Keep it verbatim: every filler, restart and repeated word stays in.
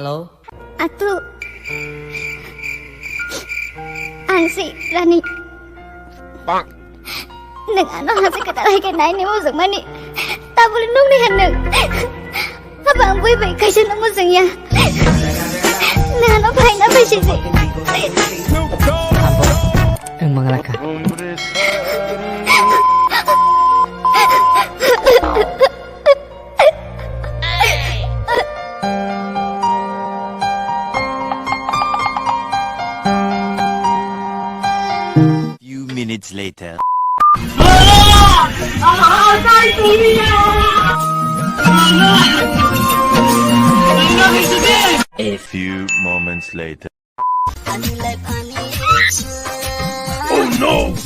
Hello? Atu. Ang si Rani. Nwng ano hasi kwtal hai khe naini mujung mani. Tabuli nungni han nwng. Haba ang bui bai kaisa no mujung ya. Nwng ano phai na phai si si. Ang manglaka. Few minutes later. A few moments later. Oh no!